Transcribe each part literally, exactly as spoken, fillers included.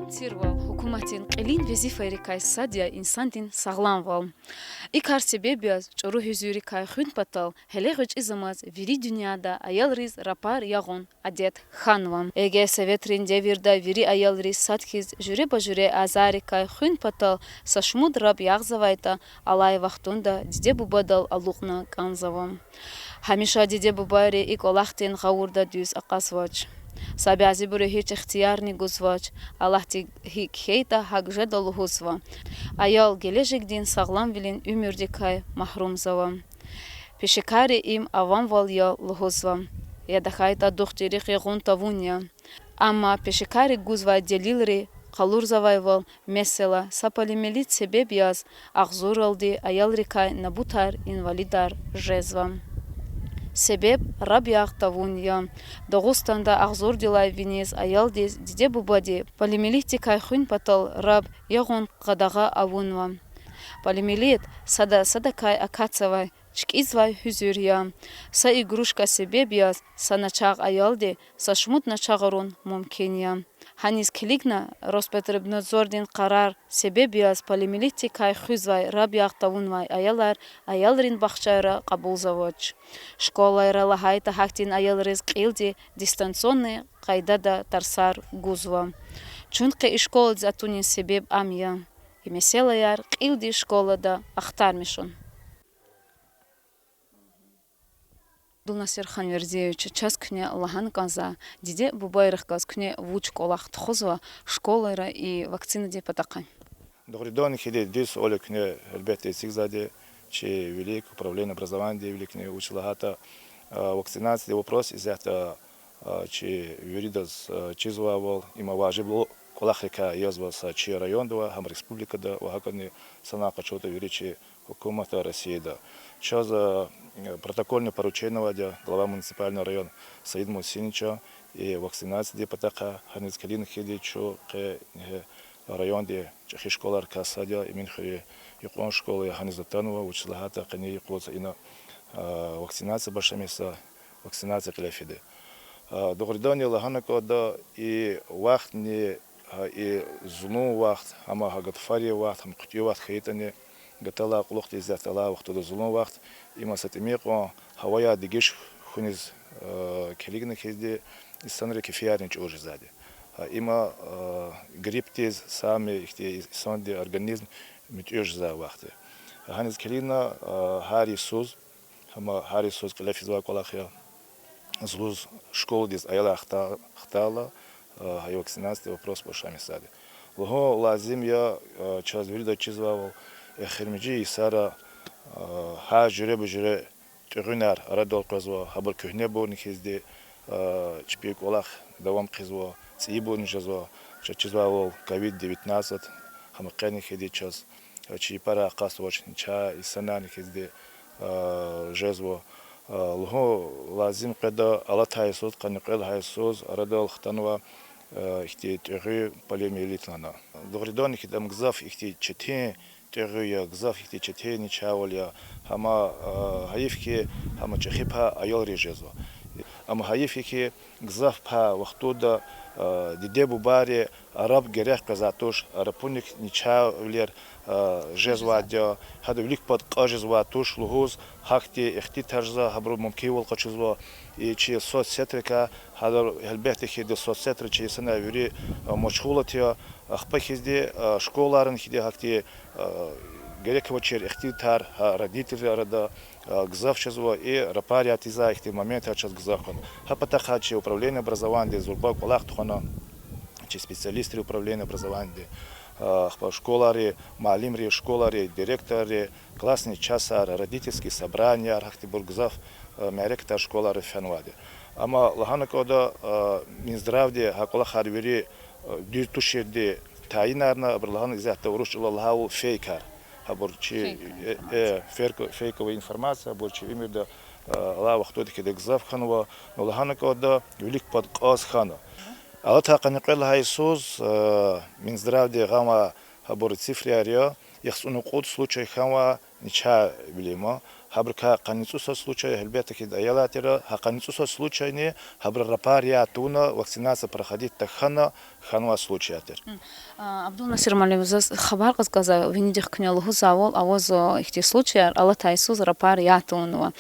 Тирвал, гьукуматдин кьилин везифайрикай сад я инсандин сагъламвал. И кар себеб яз чӀуру гьуьзуьйрикай хуьн патал гьеле гъвечӀизамаз вири дуьньяда аялриз рапар ягъун адет хьанва. Эгер советрин девирда вири аялриз сад хьиз жуьреба-жуьре азаррикай хуьн патал са шумуд раб ягъзавайтӀа, алай вахтунда диде-бубадал алукьна кӀанзава. Гьамиша диде-бубайри и кӀвалахдин гъавурда дуьз акьазвач. Са бязибуру гьич ихтиярни гузвач, Аллагьди гьикӀ хьайитӀа, гьакӀ жеда лугьузва. Аял гележегдин сагъламвилин уьмуьрдикай магьрумзава. Пешекарри им авамвал я лугьузва, я тахьайтӀа духтурихъ ягъун тавун я. Амма пешекарри гузвай делилри къалурзавайвал, месела, са полиомиелит себеб яз агъзурралди аялрикай набутар, инвалидар жезва. Себеб раб ягъ тавун я. Дагъустанда агъзурдилай виниз аялдиз диде-бубади полиомиелитдикай хуьн патал раб ягъун къадагъа авунва. Полиомиелит сада садакай акатзавай, чкӀизвай гьуьзуьр я. Са игрушка себеб яз са начагъ аялди са шумуд начагъ авун мумкин я. Гьаниз килигна, Роспотребнадзордин къарар себеб яз полиомиелитдикай хуьзвай, раб ягъ тавунвай аялар аялрин бахчайра кьабулзавач. Школайра лагьайтӀа, гьахьтин аялриз кьилди дистанционный къайдада тарсар гузва. Чун къе и школадиз атунин себеб ам я: и месэлаяр кьилди школада ахтармишун. Абдулнасир Ханвердиевич, чаз куьне лагьана кӀанзава, диде-бубайрихъ галаз куьне вуч кӀвалах тухузва школайра и вакцинадин патахъай? Дугъриданни хьайила, дуьз суал я куьне, гьелбетда, эцигзавайди, чи вилик, управление образованиеди виликни, вучиз лагьайтӀа, а, вакцинациядин вопрос исятда, а, чи виридаз, а, чизвайвал, им важиблу кӀвалахрикай язва са чи районда ва гьам республикада ва гьакӀни санал къачуртӀа вири чи гьукуматда, Россияда. Чаз, а, протокольное поручение авайди я глава муниципального района Саид Мусиновича, и вакцинациядин патахъай. Гьаниз килигна хьайила, чун къе, э, райондин чӀехи школайрикай сад я, Эминхуьре юкьван школа я, гьаниз атанва, вучиз лагьайтӀа къенин юкъуз ина, а, вакцинация башламишзава, вакцинация кьиле фида. А, дугъриданни лагьана кӀанда, и вахтни, гьа и зулун вахт, гьам гьа гатфарин вахт, гьам хъуьтӀуьн вахт хьайитӀани, гаталай кьулухъди исятда алай вахтунда зулун вахт, им са тӀимил кьван гьаваяр дегиш хьуниз, а, килигна хьайила, инсанрин кефиярни чӀур жезвайди. Гьа им, а, гриппдиз сами ихьтин инсандин организм муьтӀуьгъ жезвай вахт я. Гьаниз килигна, а, гьар йисуз, гьам гьар йисуз кьиле физвай кӀвалах я, зулуз школадиз аялар хта-, хтайла, а, гьа и вакцинациядин вопрос башламишзавайди. Лугьун лазим я, а, чаз виридаз чизвайвал, эхиримжи йисара, а, гьар жуьреба-жуьре тӀегъуьнар арадал къвезва, гьабур куьгьнебурни хьизди, а, чпин кӀвалах давам хъийизва, цӀийибурни жезва, чаз чизвайвал ковид девятнадцать, гьам къени хьиз чаз, а, чи япарар акъатзавач, начагъ инсанарни хьизди, а, жезва. А, лугьун лазим къведа, алатай йисуз, къанни кьвед лагьай йисуз арадал хтанва, а, ихьтин тӀегъуьн полиомиелит лагьана. Дугъриданни хьайила, ам гзаф ихьтин четин тӀегъуьн я, гзаф ихьтин четин начагъвал я, гьам, а, гьайиф хьи, гьам чӀехи пай аялриз жезва. Ам гьайиф хьи, гзаф пай вахтунда, а, диде-бубайри араб герек къвезвай туш, арапуник начагъвилер, а, жезвайди я, гьада вилик пад кьаз жезвай туш лугьуз, гьахьтин ихтилатар жезва, гьабуру мумкинвал къачузва, и чи соцсетарикай, гьада гьелбетда хьи, соцсетра чи инсанар вири, а, машгъул я, ахпа хьизди, а, школайрани хьизди гьахьтин, а, герек авачир ихтилатар, гьа родительрин арада, а, гзаф жезва, и рапар яз тийизвай ихьтин моментар чаз гзаф хьана. Гьа патахъай чи управление образованиеди зурба кӀвалах тухвана, чи специалистрин управление образованиеди, а, ахпа школайрин муаллимри, школайрин директорри, классный часар, родительский собранияр, гьахьтинбур гзаф, а, мярекатар школайра фенвайди. Амма лагьана кӀанда, а, Минздравди гьа кӀвалахар вири, а, дуьз туширди тайинарна, абуру лагьана, исятда урус чӀалал лагьайвал, фейкар. Гьабур чи, фейк, э, информация, э, фейк-, фейковая информация, абур чи уьмуьрда, а, алай вахтунда хьиз гзаф хьанва, ну лагьана кӀанда, вилик пад кьаз хьана. Алатай къанни кьвед лагьай йисуз, а, Минздравди гъанвай гьабур цифраяр я, яхцӀурни кьуд случай хьанва начагъвилин ма. Гьабурукай къанни цӀусад случай, гьелбетда хьи, аялар тир, гьа къанни цӀусад случайни гьабуру рапар яз тавуна, вакцинация проходить тахьана, хьанвай случаяр тир. Абдулнасир муаллим, заз хабар кьаз кӀанзава, винидихъ куьне лугьузвайвал, авазва ихьтин случаяр, алатай йисуз рапар яд тавунва.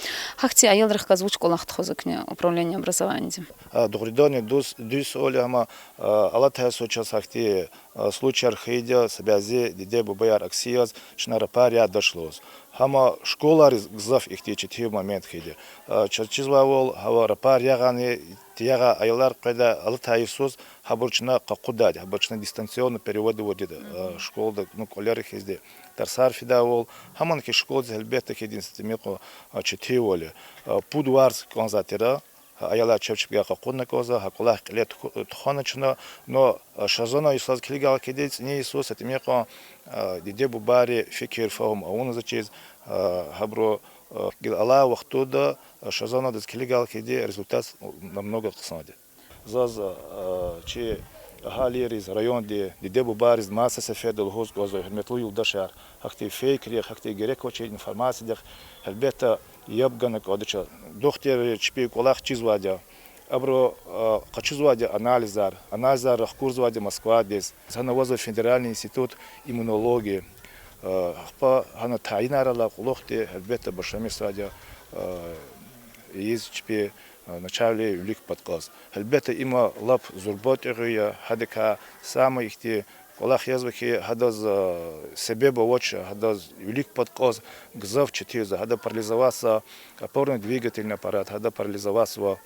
Гьахьтин аялрихъ галаз вуч кӀвалах тухузва куьне управление образованиеди? Дугъриданни дуьз, дуьз суал я, амма алатай йисуз чаз гьахьтин случаяр хьайиди я, са бязи диде-бубаяр акси яз чна рапар яддач лугьуз. Амма школайриз гзаф ихьтин четин момент хьайиди я. Чаз чизвайвал, гьава рапар ягъани, ягъай аялар къведай алатай йисуз, гьабур чна къакъудайди, гьабур чна дистанционно переводить авурди я школада, ну, кӀвалера хьизди тарсар фидайвал, гьамни хьи школадиз гьелбетда хьайиди я са тӀимикьван четинвал я. Пуд варз кӀанзавай тир, аялар чеб чпивай къакъудна кӀанзава, гьа кӀвалах кьиле туху-, тухвана чна, но Шазанан йисуз килигайла хьайиди, цӀинин йисуз са тӀимикьван диде-бубайри фикир, фагьум авунзавачиз, гьабуру гила алай вахтунда Шазанадиз килигайла хьайиди, результат намного хъсанди я. Заз чи агьалийриз, райондин диде-бубайриз маса сеферда лугьуз кӀанзава, гьуьрметлу юлдашар, гьахьтин фейкрихъ, гьахьтин герек авачир информациядихъ гьелбетда яб гана кӀандач. Духтурри чпин кӀвалах чизвайди я, абуру къачузвайди я анализар, анализар рахкурзавайди я Москвадиз. Гьана авазва федеральный институт иммунологии. Ахпа гьана тайинар алай кьулухъди гьелбетда башламишзавайди я ийиз чпин начагъвилин вилик пад кьаз. Гьелбетда, им лап зурба тӀегъуьн я, гьадакай сама ихьтин кӀвалах язва хьи, гьадаз себеб авач, гьадаз вилик пад кьаз гзаф четин я, гьада парализоваться опорно-двигательный аппарат, гьада парализоваться ва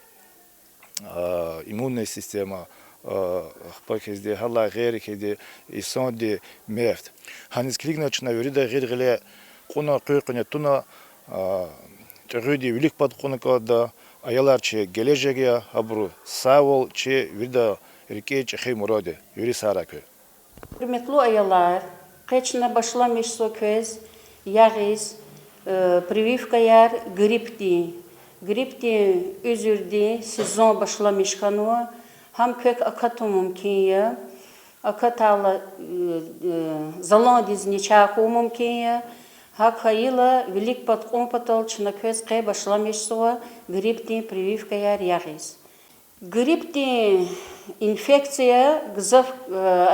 иммунная система, ахпа хьизди, гьадалай гъейри хьизди, инсандин мефт. Гьаниз килигна чна вирида гъил-гъиле кьуна, къуьн-къуьне туна, тӀегъуьдин вилик пад кьуна кӀанда, аялар чи гележег я, гьабурун сагъвал чи вирида рикӀин чӀехи мурад я, вири сагърай квез. Гьуьрметлу аялар, къе чна башламишзава квез ягъиз прививкаяр гриппдин. Гриппдин уьзуьрдин сезон башламиш хьанва, гьам квек акатун мумкин я, акатайла, заландиз начагъ хьун мумкин я. ГьакӀ хьайила, вилик пад кьун патал чна квез къе башламишзава гриппдин прививкаяр ягъиз. Гриппдин инфекция гзаф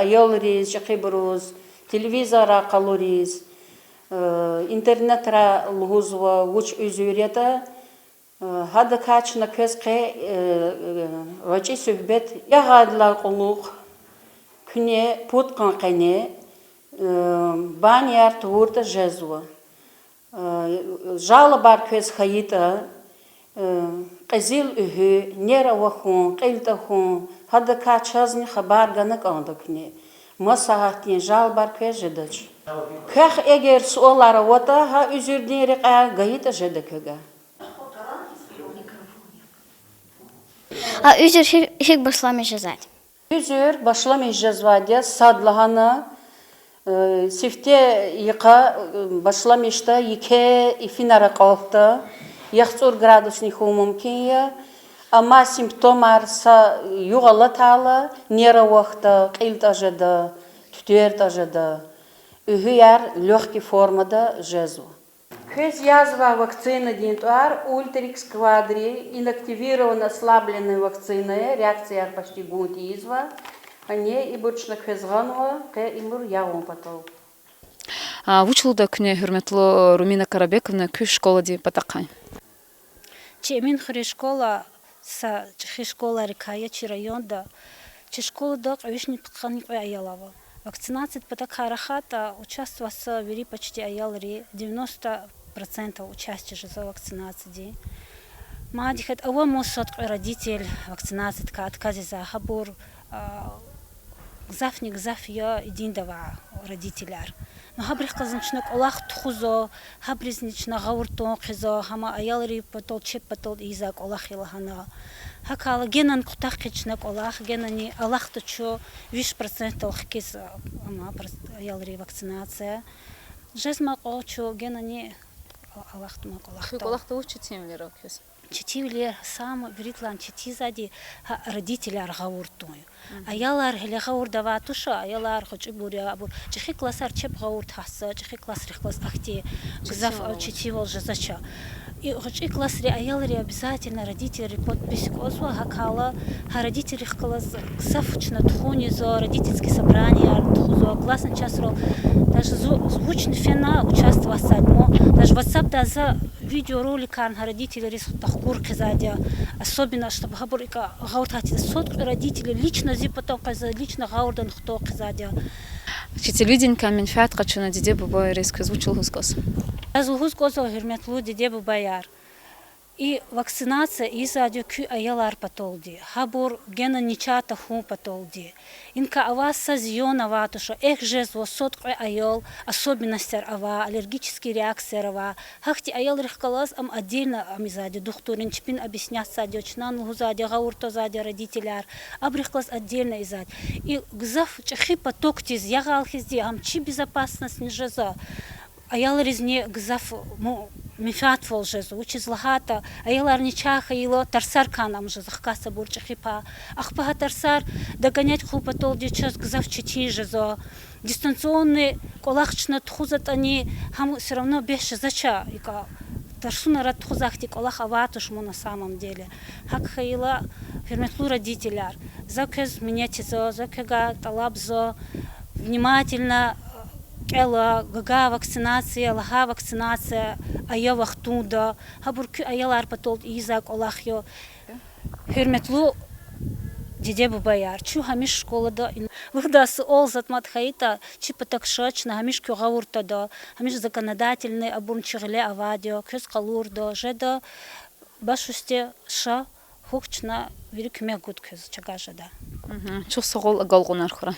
аялриз, чӀехибуруз, телевизоррай къалуриз, интернетра лугьузва вуч уьзуьр ятӀа, гьадакай чна квез къе гъвечӀи суьгьбет. Ягъайдалай кьулухъ куьне пуд къан къене баняяр тавуртӀа жезва. Жалобаяр квез хьайитӀа, кьезил уьгьуь, нерв авахьун, кьил тахьун, гьадакай чазни хабар гана кӀанда куьне. Маса гьахьтин жалобаяр квез жедач. Квехъ эгер суалар аватӀа, гьа уьзуьрдин рекьяй гайитӀа жеда квевай. А уьзуьр гьи-, гьикӀ башламиш жезвайди? Уьзуьр башламиш жезвайди я садлагьана, сифте йикъа башламишда, еке ифинар акьалтда, яхцӀур градусни хьун мумкин я, амма симптомар са югъ алатайла, нерв авахьда, кьил тӀа жеда, туьтуьр тӀа жеда, уьгьуьяр лёгкий формада жезва. Квез язва вакцинадин тӀвар Ультрикс Квадри, инактивированная ослабленная вакцина я, реакцияяр почти гун тийизва. Гьа ибур чна квез гъанва, къе ибур ягъун патал. Вуч лугьуда куьне, гьуьрметлу Румина Карабековна, куь школадин патахъай? Чи Эминхуьруьн школа са чӀехи школайрикай я чи районда. Чи школада кьве вишни пудкъанни кьве аял ава. Вакцинациядин патакай рахайтӀа, участвовать ийизва вири почти аялри, девяносто процентов участие жезва вакцинациядин. Мад ихьтин ава маса кьве родитель вакцинациядикай отказ ийизвай, гьабур гзафни-гзаф я идинда авай родителяр. Ну, гьабурухъ галазни чна кӀвалах тухузва, гьабурузни чна гъавурда тун хъийизва, гьам аялрин патал, чеб патал ийизвай кӀвалах я лагьана. ГьакӀ хьайила генани кутахъ хъийизва чна кӀвалах, генани алахъда чун виш процентдал хкиз, ам, аялрин вакцинация. Жезмай кӀвалах чун генани алахъдамай кӀвалах. Куь кӀвалахда вуч четинвилер ава квез? Четинвилер, сама виридалайни четинзавайди гьа родителяр гъавурда тун я. Аялар гьеле гъавурда авай туш, аялар гъвечӀибур я, абур чӀехи классар чеб гъавурда гьатзава, чӀехи классрихъ галаз ахьтин гзаф четинвал жезвач. И гъвечӀи классри аялри обязательно родительри подпись кӀвазва, гьакӀ хьайила гьа родительрихъ галаз гзаф чна тухун ийизва, родительский собраниеяр тухузва, классный частьра даже зу-, вучни фена участвовать ийизвайди ман, даже WhatsApp-дай за видеороликарни гьа родительриз тахкур хъийизвайди я, особенно чтоб гьабур икӀ гъавурда гьатида. Сад кьве родитель лично зи патан къвезва, лично гъавурда хтун хъийизвайди я. Чи телевиденикай менфят къачуна диде-бубайриз квез вуч лугьуз кӀанзава? Заз лугьуз кӀанзава, гьуьрметлу диде-бубаяр, и вакцинация ийизвайди я куь аялар паталди, гьабур гена начагъ тахьун паталди. Иникай авай са зиян авай туш, эхь жезва сад кьве аял, особенностяр авай, аллергический реакцияр авай. Гьахьтин аялрихъ галаз ам отдельно ам ийизвайди я, духтурри чпин объяснять ийизвайди я, чнани лугьузвайди я, гъавурда твазвайди я родителяр, абурухъ галаз отдельно ийизвайди я. И гзаф чӀехи потокдиз ягъал хьиз, гьам чи безопасностни жезва, аялризни гзаф му-, менфятвал жезва. Вучиз лагьайтӀа аялар начагъ хьайила тарсар кӀан ам жезва, хкатзавайбур чӀехи пай. Ахпа гьа тарсар догонять хъувун паталди чаз гзаф четин жезва. Дистанционный кӀвалах чна тухузватӀани, гьам всё равно бес жезвач, икӀ тарсунар тухуз, ахьтин кӀвалах авай туш ман на самом деле. ГьакӀ хьайила, гьуьрметлу родителяр, за квез минетзава, за квевай тӀалабзава, внимательно кӀела, гагай вакцинация, лагьай вакцинация ая вахтунда, гьабур куь аялар патал ийизвай кӀвалах я. Гьуьрметлу диде-бубаяр, чун гьамиша школада, лугьудай суал затӀ мад хьайитӀа, чи патак ша, чна гьамиша куь гъавурда тада, гьамиша законодательный абурни чи гъиле авайди я, квез къалурда, жеда, башусте ша, хьухь, чна вири куьмек гуда квез, чаз жеда. Чухсагъул, агалкьунар хьурай.